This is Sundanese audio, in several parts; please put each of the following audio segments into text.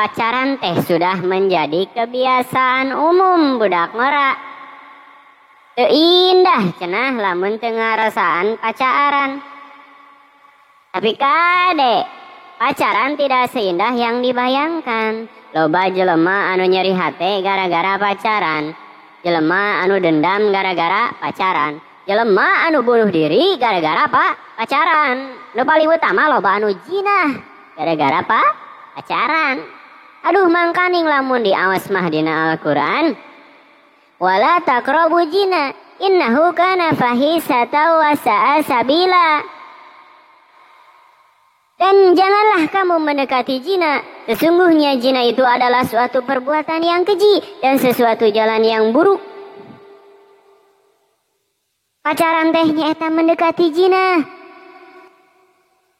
Pacaran teh sudah menjadi kebiasaan umum budak ngora. Teu indah cenah lamun teu ngarasaan pacaran. Tapi kade, pacaran tidak seindah yang dibayangkan. Loba jelema anu nyeri hate gara-gara pacaran. Jelema anu dendam gara-gara pacaran. Jelema anu bunuh diri gara-gara pacaran. Nu paling utama loba anu jinah gara-gara pacaran. Aduh mangkaning lamun diawas mah dina Al-Qur'an. Wala taqrabu zina innahu kana fahisatan wa sa'a sabila. Dan janganlah kamu mendekati zina. Sesungguhnya zina itu adalah suatu perbuatan yang keji dan sesuatu jalan yang buruk. Pacaran teh nyaeta mendekati zina.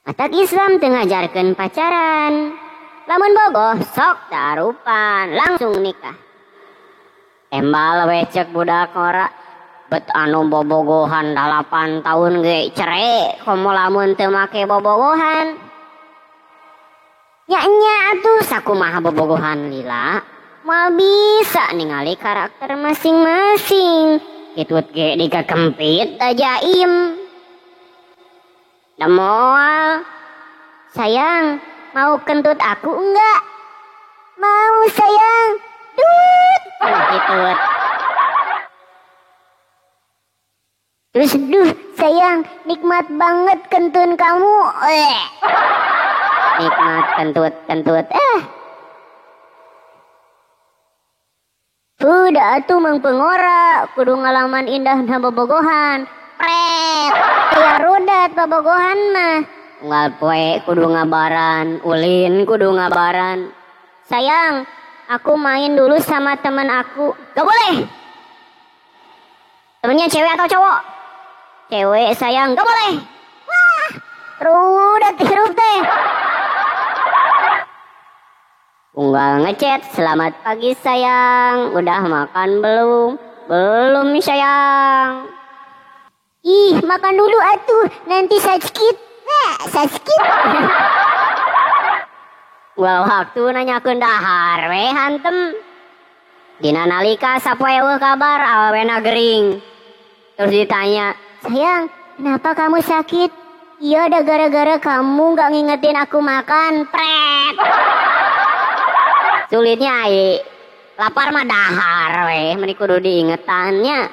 Matak Islam teu ngajarkeun pacaran. Lamun bogoh sok tarupan langsung nikah. Tembal we cek budak ngora. Bet anu bobogohan 8 tahun ge cere komo lamun teu make bobogohan. Nya atuh sakumaha bobogohan lila moal bisa ningali karakter masing-masing. Kitut ge dikakempit ajaim. Da moal. Sayang, mau kentut aku enggak? Mau sayang. Dut, kitut. Terus duh sayang, nikmat banget kentun kamu. Nikmat kentut. Udah atuh mang pengora, kudu ngalaman indah na bobogohan. Pret, ya rudat bobogohan mah. Unggal poe kudu ngabaran, ulin kudu ngabaran. Sayang, aku main dulu sama teman aku. Gak boleh. Temennya cewek atau cowok? Cewek sayang, gak boleh. Wah, rudat hirup teh. Unggal ngechat, selamat pagi sayang, udah makan belum? Belum sayang. Ih, makan dulu atuh, nanti sakit. Nah, sakit. Unggal waktu nanyakeun dahar we hantem. Dina nalika sapoe eueuh kabar awewena gering. Terus ditanya, sayang, kenapa kamu sakit? Iya, ada gara-gara kamu gak ngingetin aku makan. Pret. Sulitnya ai lapar mah dahar weh, meni kudu diingetannya.